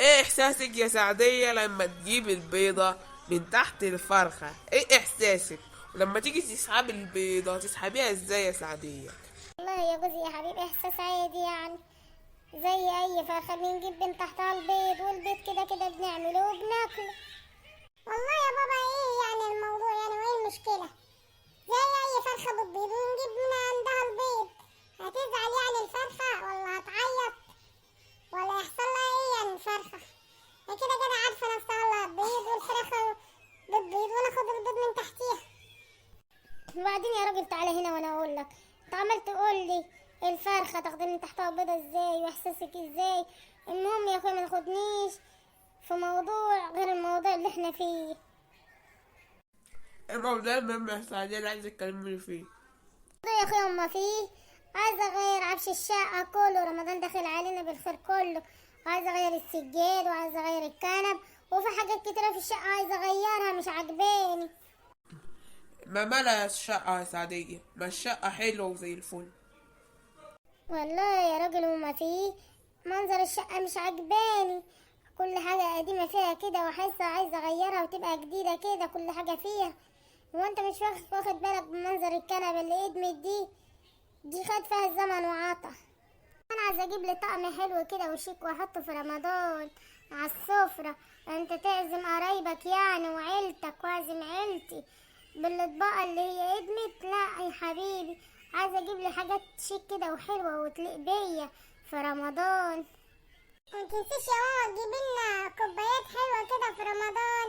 ايه احساسك يا سعدية لما تجيب البيضة من تحت الفرخة؟ ايه احساسك؟ ولما تيجي تسحبي البيضة تسحبيها ازاي يا سعدية؟ والله يا جوزي يا حبيبي احساس عادي يعني، زي اي فرخة بنجيب من تحتها البيض، والبيض كده كده بنعمله وبناكله. والله يا بابا ايه يعني الموضوع يعني، وايه المشكلة؟ زي اي فرخة بتبيض ونجيب من عندها البيض. هتزعل يعني الفرخة ولا هتعيط ولا يحصل لها ايه يعني الفرخة؟ هي كده كده عارفة نفسها اللي هتبيض، والفرخة بتبيض وناخد البيض من تحتيها. وبعدين يا راجل تعالى هنا وانا اقول لك، انت عمال تقول لي الفرخة تاخدي من تحتها البيضة ازاي واحساسك ازاي. المهم يا اخويا ما تاخدنيش في موضوع غير الموضوع اللي احنا فيه. الموضوع المهم يا سعدية اللي عايزة تكلمني فيه. يا اخويا ما فيه، عايزه اغير عفش الشقة كله، رمضان داخل علينا بالخير كله، عايزه اغير السجاد وعايزه اغير الكنب، وفي حاجات كتيرة في الشقة عايزه اغيرها مش عاجباني. ما مالها الشقة يا سعدية؟ ما الشقة حلوة وزي الفل. والله يا راجل وما فيه، منظر الشقة مش عاجباني، كل حاجة قديمة فيها كده وحاسه عايزه اغيرها وتبقى جديدة كده كل حاجة فيها. هو انت مش واخد بالك بمنظر الكنبة اللي قدمت دي؟ دي خد فيها الزمن وعطا. انا عايزه اجيب لي طقم حلو كده وشيك واحطه في رمضان على السفرة، انت تعزم قرايبك يعني وعيلتك واعزم عيلتي بالاطباق اللي هي قدمت. لا يا حبيبي، عايزه اجيب لي حاجات شيك كده وحلوه وتليق بيا في رمضان. ما تنسيش يا ماما تجيب لنا كوبايات حلوة كده في رمضان،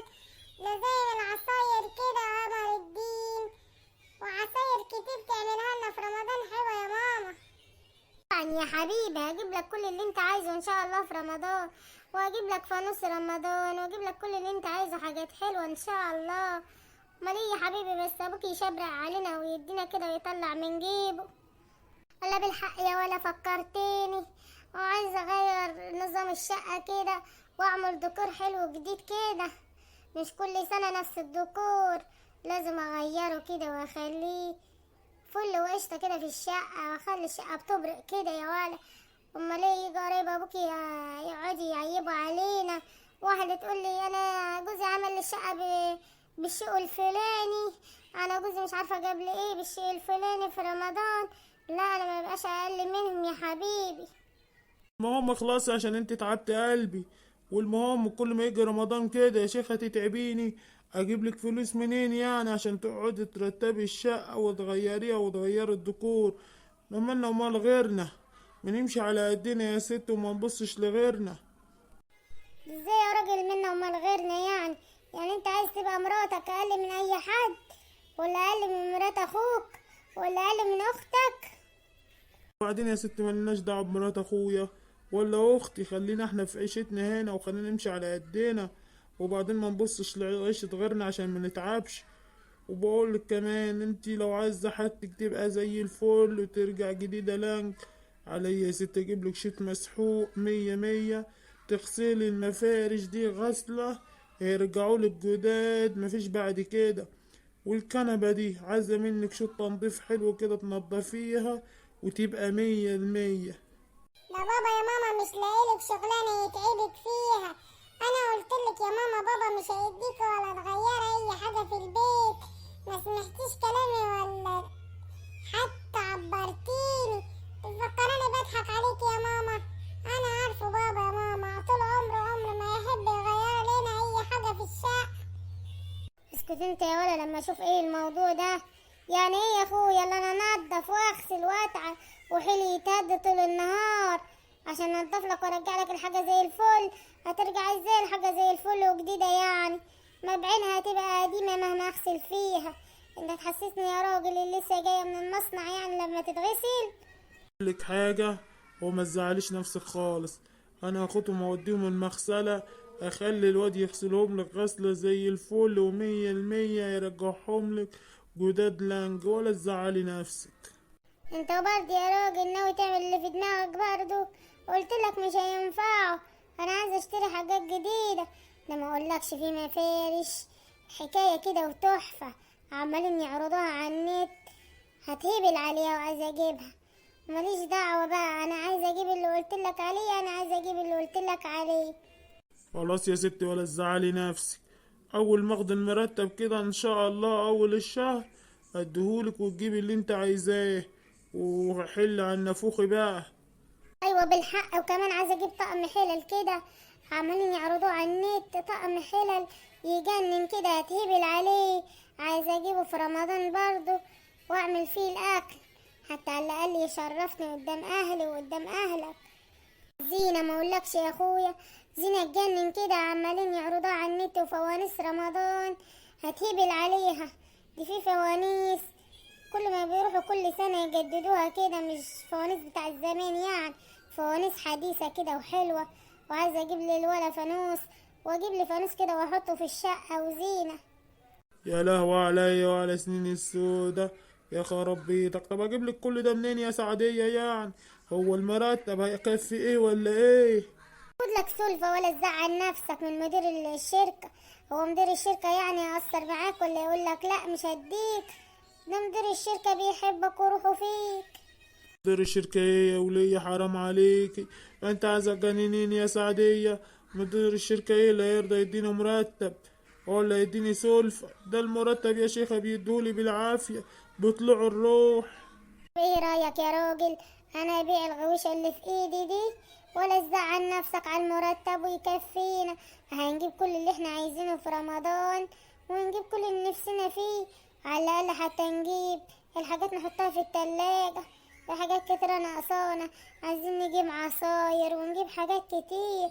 لزي العصاير كده قمر الدين، وعصاير كتير تعملها لنا في رمضان حلوة يا ماما. طبعا يا حبيبي هجيب لك كل اللي انت عايزه ان شاء الله في رمضان، وهجيب لك فانوس رمضان، واجيب لك كل اللي انت عايزه حاجات حلوة ان شاء الله. امال ايه يا حبيبي، بس ابوك يشبرق علينا ويدينا كده ويطلع من جيبه. ولا بالحق يا ولا فكرتني، وعايزه اغير نظام الشقة كده واعمل ديكور حلو جديد كده، مش كل سنة نفس الديكور، لازم اغيره كده واخليه فل وقشطه كده في الشقة، واخلي الشقة بتبرق كده يا ولا. امال ايه يجي قرايب ابوكي يقعدوا يعيبوا علينا، واحدة تقول لي انا جوزي عمل لي الشقة بالشيء الفلاني، انا جوزي مش عارفه جاب لي ايه بالشيء الفلاني في رمضان. لا انا ما بقاش اقل منهم يا حبيبي. المهم خلاص عشان انت تعبت قلبي. والمهم كل ما يجي رمضان كده يا شيخة تتعبيني، اجيب لك فلوس منين يعني عشان تقعدي ترتبي الشقة وتغيريها وتغيري الديكور؟ ما مالنا ومال غيرنا، بنمشي على قدنا يا ست وما نبصش لغيرنا. ازاي يا راجل منا ومال غيرنا يعني؟ يعني انت عايز تبقى مراتك اقل من اي حد، ولا اقل من مرات اخوك، ولا اقل من اختك؟ وبعدين يا ست ملناش دعوة بمرات اخويا ولا اختي، خلينا احنا في عيشتنا هنا وخلينا نمشي على قدنا، وبعدين ما نبصش لعيشة غيرنا عشان ما نتعبش. وبقولك كمان انتي لو عايزة حاجتك تبقى زي الفل وترجع جديدة لانك عليا يا ست اجيبلك شيت مسحوق مية مية، تغسلي المفارش دي غسلة هيرجعولك جداد مفيش بعد كده. والكنبة دي عايزة منك شوط تنظيف حلو كده تنضفيها وتبقى مية المية. ده بابا يا ماما مش لاقيلك شغلانة يتعبك فيها. انا قلتلك يا ماما بابا مش هيديك ولا تغيري اي حاجة في البيت، ما سمعتيش كلامي ولا حتى عبرتيني. تفكراني بضحك عليك يا ماما؟ انا عارفه بابا يا ماما طول عمره عمره ما يحب يغير لنا اي حاجة في الشقة. اسكت انت يا ولا لما اشوف ايه الموضوع ده. يعني ايه يا اخويا اللي انا انضف واغسل واتعب وحيلي يتهد طول النهار عشان انضف لك وارجع لك الحاجة زي الفل؟ هترجع ازاي الحاجة زي الفل وجديدة يعني؟ ما بعينها هتبقى قديمة مهما اغسل فيها. انت تحسسني يا راجل اللي لسه جاية من المصنع يعني لما تتغسل. لك حاجة وما تزعليش نفسك خالص، انا هاخدهم واوديهم المغسلة، اخلي الواد يغسلهم لك غسلة زي الفل ومية المية يرجعهم لك جداد لانج، ولا تزعلي نفسك. انت برضه يا راجل ناوي تعمل اللي في دماغك برضه؟ قلت لك مش هينفعه، انا عايزه اشتري حاجات جديدة. ده ما اقولكش في مفارش حكاية كده وتحفه عمالين يعرضوها على النت، هتهبل عليها وعايزه اجيبها. ماليش دعوه بقى، انا عايزه اجيب اللي قلت لك عليه، انا عايزه اجيب اللي قلت لك عليه. خلاص يا ستي ولا تزعلي نفسك، اول ما اخد المرتب كده ان شاء الله اول الشهر اديهولك وتجيبي اللي انت عايزاه، وحل عن نافوخي بقى. ايوه بالحق. وكمان عايزه اجيب طقم حلل كده، عمالين يعرضوه على النت، طقم حلل يجنن كده هتهبل عليه، عايزه اجيبه في رمضان برضو واعمل فيه الاكل، حتى على الاقل يشرفني قدام اهلي وقدام اهلك. زينة ما اقولكش يا اخويا، زينة تجنن كده، عمالين يعرضوها على النت، وفوانيس رمضان هتهبل عليها، دي في فوانيس كل ما بيروحوا كل سنة يجددوها كده، مش فوانيس بتاع الزمان يعني، فوانيس حديثة كده وحلوة. وعايزة اجيب للولا فانوس، واجيب لي فانوس كده واحطه في الشقة وزينة. يا لهوي عليا وعلى سنين السودة، يا خراب بيتك. طب اجيب لك كل ده منين يا سعدية؟ يعني هو المرتب هيكفي ايه ولا ايه؟ خد لك سلفة ولا تزعل نفسك من مدير الشركة، هو مدير الشركة يعني يقصر معاك ولا يقول لك لا مش هديك؟ ده مدير الشركة بيحبك وروحه فيك. مدير الشركة ايه يا ولية؟ حرام عليكي، انت عايزة تجننيني يا سعدية. مدير الشركة ايه اللي هيرضى يديني مرتب ولا يديني سلفة؟ ده المرتب يا شيخة بيدولي بالعافية، بيطلعوا الروح. ايه رأيك يا راجل؟ انا ابيع الغويشة اللي في ايدي دي ولا تزعل نفسك على المرتب ويكفينا؟ هنجيب كل اللي احنا عايزينه في رمضان، ونجيب كل اللي نفسنا فيه، على الاقل حتى نجيب الحاجات نحطها في التلاجة. في حاجات كتيرة ناقصانا، عايزين نجيب عصاير ونجيب حاجات كتير.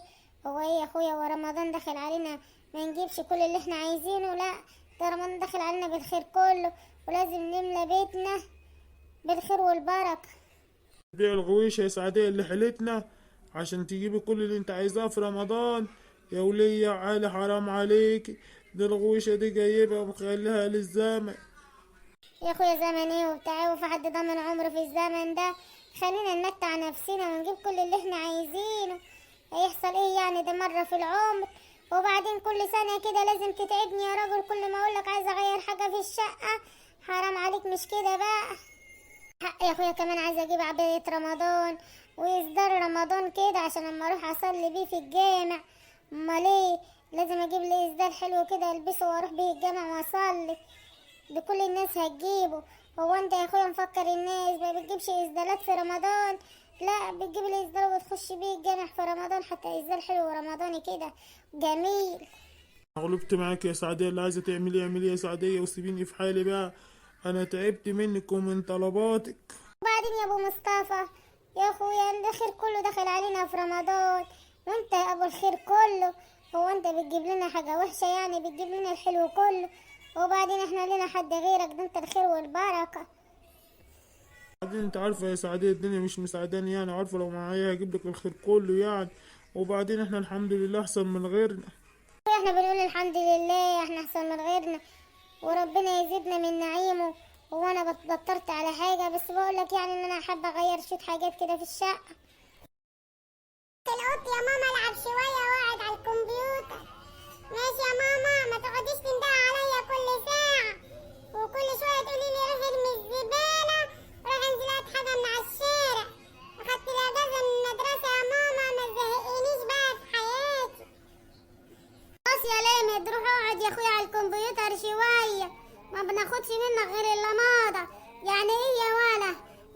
هو ايه يا اخويا، ورمضان داخل علينا ما نجيبش كل اللي احنا عايزينه؟ لا، ده رمضان داخل علينا بالخير كله، ولازم نملى بيتنا بالخير والبركة. بيع الغويشة يا سعدية اللي حلتنا عشان تجيبي كل اللي انت عايزاه في رمضان يا ولية عالي، حرام عليكي، ده الغويشة دي جايبها ومخليها للزمن. يا اخويا زمن ايه وبتاع، وفي حد ضمن عمره في الزمن ده؟ خلينا نمتع نفسنا ونجيب كل اللي احنا عايزينه، هيحصل ايه يعني؟ ده مرة في العمر، وبعدين كل سنة كده لازم تتعبني يا راجل، كل ما اقولك عايزة اغير حاجة في الشقة. حرام عليك، مش كده بقى؟ حق يا اخويا. كمان عايزة اجيب عباية رمضان وإصدار رمضان كده عشان لما اروح اصلي بيه في الجامع. امال ايه، لازم اجيب لي إصدار حلو كده البسه واروح بيه الجامع واصلي، ده كل الناس هتجيبه. هو انت يا اخويا مفكر الناس ما بتجيبش إصدارات في رمضان؟ لا، بتجيب الإصدار وتخش بيه الجامع في رمضان، حتى إصدار حلو رمضاني كده جميل. غلبت معاك يا سعدية، اللي عايزة تعملي اعملي يا سعدية وسيبيني في حالي بقى، انا تعبت منك ومن طلباتك. وبعدين يا ابو مصطفى يا اخويا، الخير كله دخل علينا في رمضان، وانت يا ابو الخير كله، هو انت بتجيب لنا حاجة وحشة يعني؟ بتجيب لنا الحلو كله، وبعدين احنا لنا حد غيرك؟ ده انت الخير والبركة. بعدين انت عارفة يا سعدية الدنيا مش مساعداني يعني، عارفة لو معايا هجيب لك الخير كله يعني، وبعدين احنا الحمد لله احسن من غيرنا. احنا بنقول الحمد لله احنا احسن من غيرنا، وربنا يزيدنا من نعيمه. وانا بطرت على حاجة، بس بقولك يعني ان انا حابة اغير شوية حاجات كده في الشقة. القط يا ماما العب شوية واقعد على الكمبيوتر. ماشي يا ماما، ما تقعديش تندهي عليا كل ساعة وكل شوية تقولي لي روحي ارمي الزبالة، روحي انزلي هات حاجة من على الشارع. اخدت الاجازة من المدرسة يا ماما، ما تزهقينيش بقى في حياتي. خلاص يا لامد، روح اقعد يا اخويا على الكمبيوتر شوية، ما بناخدش منك غير اللماضة. يعني ايه يا ولا،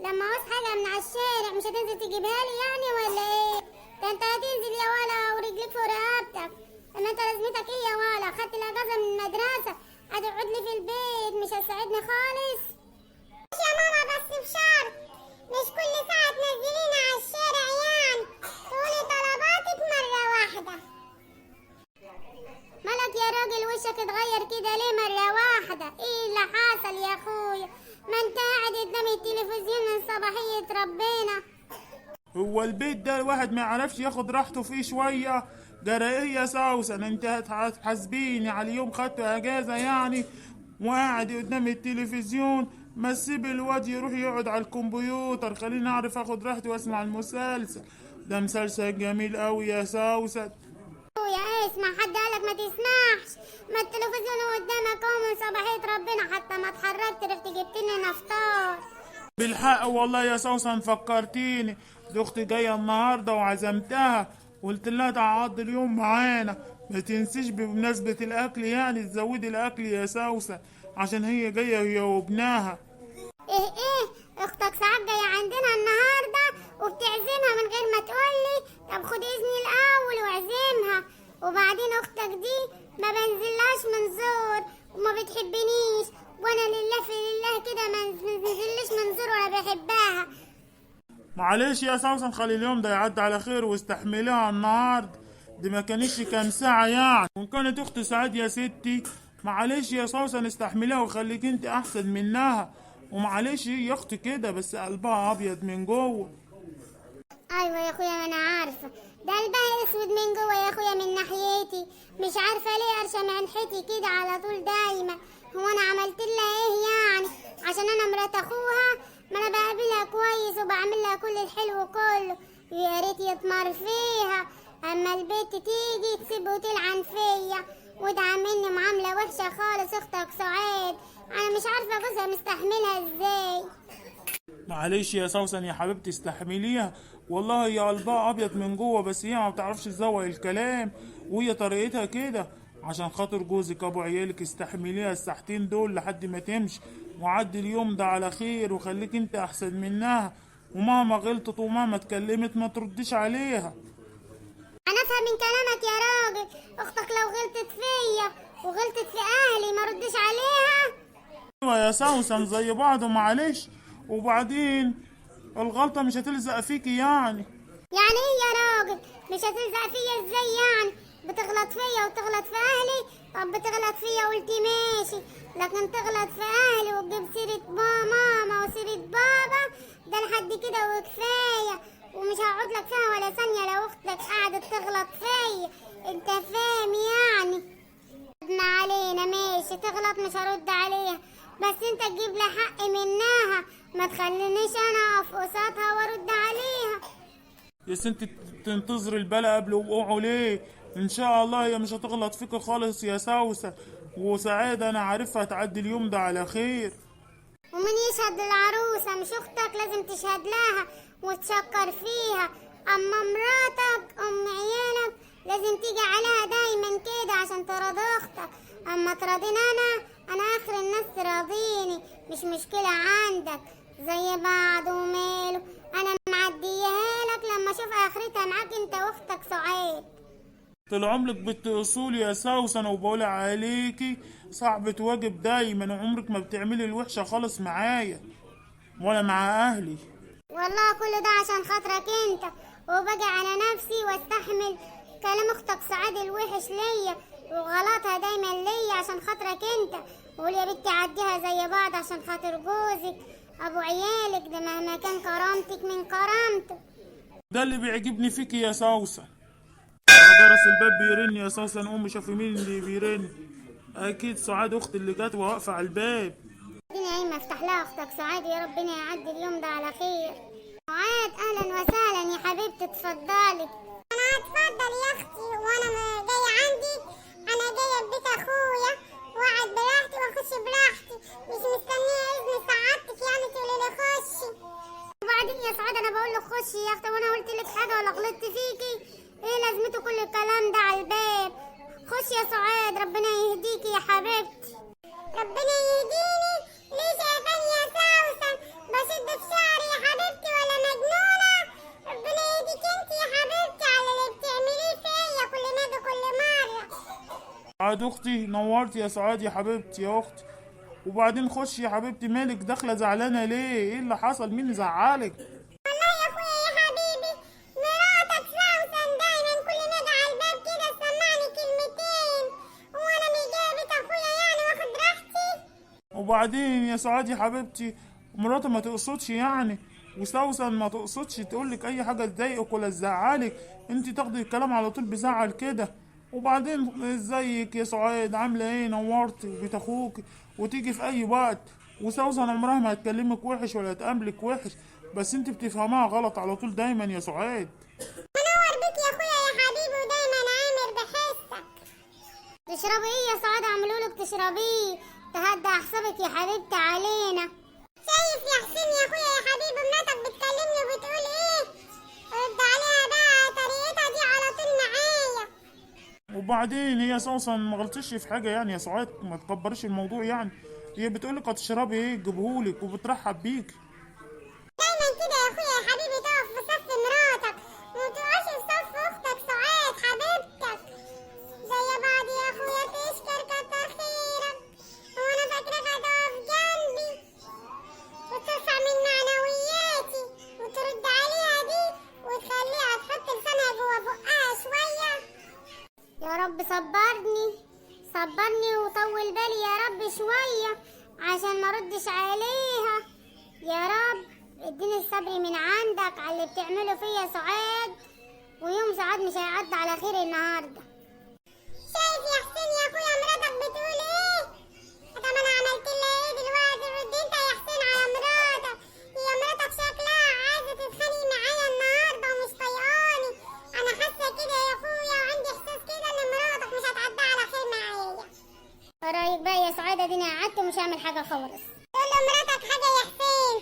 لما عاوز حاجة من على الشارع مش هتنزل تجيبها لي يعني ولا ايه؟ ده انت هتنزل يا ولا ورجليك فوق رقبتك. اما انت لازمتك ايه يا ولا؟ خدت الاجازة من المدرسة هتقعد لي في البيت، مش هتساعدني خالص. ماشي يا ماما، بس بشرط مش كل ساعة تنزلينا على الشارع يعني، تقولي طلباتك مرة واحدة. مالك يا راجل وشك اتغير كده ليه مرة واحدة؟ ايه اللي حصل يا اخويا؟ ما انت قاعد قدام التلفزيون من صباحية ربنا. هو البيت ده الواحد ما يعرفش ياخد راحته فيه شوية؟ جرى ايه يا سوسن؟ انت هتحاسبيني على اليوم خدته اجازة يعني وقاعد قدام التلفزيون؟ ما سيب الواد يروح يقعد على الكمبيوتر، خليني اعرف اخد راحتي واسمع المسلسل ده، مسلسل جميل قوي يا سوسن. يا اسمع، حد قالك ما تسمعش؟ ما التلفزيون قدامك اهو من صباحية ربنا، حتى ما اتحركت رحت جبت لنا فطار. بالحق والله يا سوسن فكرتيني، دي اختي جايه النهارده وعزمتها، وقلت لها تعقضي اليوم معانا. ما تنسيش بمناسبة الاكل يعني تزودي الاكل يا سوسن عشان هي جاية هي وابنها. ايه اختك سعاد جاية عندنا النهاردة وبتعزمها من غير ما تقولي؟ طب خد اذني الاول واعزمها. وبعدين اختك دي ما بنزلهاش من زور وما بتحبنيش، وانا لله في لله كده ما بنزلش من زور ولا بحبها. معلش يا سوسن، خلي اليوم ده يعدي على خير واستحمليها النهارده، دي ما كانتش كام ساعة يعني. وإن كانت أخت سعاد يا ستي معلش يا سوسن استحمليها وخليك انت أحسن منها. ومعلش يا أختي كده بس قلبها أبيض من جوه. ايوه يا اخويا ما انا عارفه، ده قلبها اسود من جوه يا اخويا من ناحيتي، مش عارفه ليه قرشه منحتي كده على طول دايما. هو انا عملت لها ايه يعني عشان انا مرات اخوها؟ ما انا بقابلها كويس وبعمل لها كل الحلو كله، ويا ريت يطمر فيها. اما البيت تيجي تسيب وتلعن فيا وتعاملني معاملة وحشة خالص. اختك سعاد انا مش عارفه جوزها مستحملها ازاي. معلش يا سوسن يا حبيبتي استحمليها، والله هي قلبها ابيض من جوه بس هي ما بتعرفش تزوق الكلام وهي طريقتها كده. عشان خاطر جوزك ابو عيالك استحمليها الساعتين دول لحد ما تمشي، وعدي اليوم ده على خير وخليك انت احسن منها. ومهما غلطت ومهما اتكلمت ما ترديش عليها. انا افهم من كلامك يا راجل، اختك لو غلطت فيا وغلطت في اهلي ما ردش عليها؟ ايوه يا سوسن زي بعض معلش. وبعدين الغلطة مش هتلزق فيكي يعني. يعني ايه يا راجل مش هتلزق فيا ازاي يعني؟ بتغلط فيا وتغلط في اهلي؟ طب بتغلط فيا قلت ماشي، لكن تغلط في اهلي وتجيب سيرة ماما وسيرة بابا ده لحد كده وكفاية، ومش هقعد لك فيها ولا ثانية لو اختك قعدت تغلط فيا، انت فاهم يعني؟ ما علينا ماشي، تغلط مش هرد عليها، بس انت تجيب لي حق منها، ما تخلينيش انا اقف قصادها وارد عليها. يا انت تنتظري البلا قبل وقوعه ليه؟ ان شاء الله هي مش هتغلط فيك خالص يا سوسن، وسعاد انا عارفها هتعدي اليوم ده على خير. ومين يشهد للعروسة؟ مش اختك لازم تشهد لها وتشكر فيها، اما مراتك ام عيالك لازم تيجي عليها دايما كده عشان تراضي اختك. اما تراضيني انا اخر الناس تراضيني، مش مشكلة عندك زي بعض وماله، انا معديها لك لما اشوف اخرتها معاك انت واختك سعاد. طول عمرك بنت اصول يا سوسن، وبقول عليكي صاحبة واجب دايما، وعمرك ما بتعملي الوحشة خالص معايا ولا مع اهلي. والله كل ده عشان خاطرك انت، وباجي على نفسي واستحمل كلام اختك سعاد الوحش ليا وغلطها دايما ليا عشان خاطرك انت. وقول يا بنتي عديها زي بعض عشان خاطر جوزك ابو عيالك، ده مهما كان كرامتك من كرامته. ده اللي بيعجبني فيكي يا سوسن. جرس الباب بيرن يا سوسن، قومي شوفي مين اللي بيرن. اكيد سعاد اختي اللي جت وواقفه على الباب. اديني عين افتح لها اختك سعاد، يا ربنا يعدي اليوم ده على خير. سعاد اهلا وسهلا يا حبيبتي، اتفضلي. انا هتفضل يا اختي، وانا جاية عندك، انا جاية ببيت اخويا واقعد براحتي واخش براحتي، مش مستنيه اذن سعادتك يعني تقولي لي خشي. وبعدين يا سعاد انا بقول لك خشي يا اختي، وانا قلت لك حاجة ولا غلطت فيكي؟ ايه لازمته كل الكلام ده على الباب؟ خشي يا سعاد، ربنا يهديكي يا حبيبتي. ربنا يهديني؟ ليه شايفاني يا سوسن بشد في شعري يا حبيبتي ولا مجنونة؟ ربنا يهديك انت يا حبيبتي على اللي بتعمليه فيا كل ما اجي كل مرة. سعاد اختي نورتي يا سعاد يا حبيبتي يا اختي. وبعدين خشي يا حبيبتي، مالك داخله زعلانة ليه؟ ايه اللي حصل؟ مين زعلك؟ والله يا اخويا يا حبيبي مراتك سوسن دايما كل ما اجي على الباب كده تسمعني كلمتين، وانا مش جاية بيت اخويا يعني واخد راحتي. وبعدين يا سعاد يا حبيبتي مراته ما تقصدش يعني، وسوسن ما تقصدش تقولك اي حاجة تضايقك ولا تزعلك، انت تاخدي الكلام على طول بزعل كده. وبعدين ازيك يا سعاد عامله ايه؟ نورتي بيت اخوك وتيجي في اي وقت، وسوسن عمرها ما هتكلمك وحش ولا هتقابلك وحش، بس انت بتفهمها غلط على طول دايما يا سعاد. منور بيك يا اخويا يا حبيبي، ودايما عامر بحسك. تشربي ايه يا سعاد؟ اعملولك تشربيه تهدى اعصابك يا حبيبتي علينا. شايف يا حسين يا اخويا يا حبيبي مراتك بتكلمني وبتقول ايه؟ رد عليها بقى طريقتها دي على وبعدين هي سوسن ما غلطتش في حاجة يعني يا سعاد، ما تكبريش الموضوع يعني. هي بتقولك هتشربي ايه تجيبهولك وبترحب بيك. دايما كده يا اخويا يا حبيبي تقف في صف مراتك وما تقفش في صف اختك سعاد حبيبتك. زي بعض يا اخويا، تشكر كتر خيرك، وانا فاكرك هتقف جنبي وترفع من معنوياتي وترد عليها دي وتخليها تحط لسانها جوا بقها شوية. يا رب صبرني صبرني وطول بالي يا رب شوية عشان ما ردش عليها. يا رب اديني الصبر من عندك على اللي بتعمله فيا سعاد، ويوم سعاد مش هيعدي على خير النهارده. شايف يا حسين يا اخويا مراتك بتقول ايه؟ طب انا عملت لها ايه دلوقتي؟ رد انت يا حسين على مراتك، هي مراتك شكلها عايزه تتخانق معايا النهارده ومش طايقاني. انا حاسه كده يا اخويا وعندي احساس كده ان مراتك مش هتعدي على خير معايا. رايك بقى يا سعاد؟ اديني قعدت ومش هعمل حاجة خالص. تقول لمراتك حاجة يا حسين؟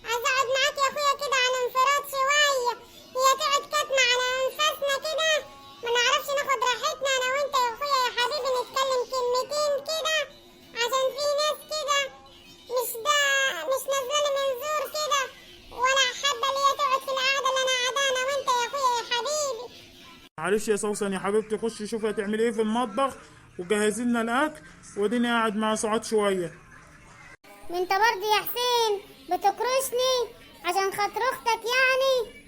عايزه اقعد معاك يا اخويا كده على انفراد شوية، هي تقعد كاتمه على انفاسنا كده ما نعرفش ناخد راحتنا انا وانت يا اخويا يا حبيبي، نتكلم كلمتين كده عشان في ناس كده مش ده مش نازله من زور كده ولا حابة اللي هي تقعد في القعدة اللي انا قاعدة انا وانت يا اخويا يا حبيبي. معلش يا سوسن يا حبيبتي، خشي شوفي هتعملي ايه في المطبخ وجهزي لنا الاكل، واديني قاعد مع سعاد شوية. ما انت برضه يا حسين بتكرشني عشان خاطر اختك يعني.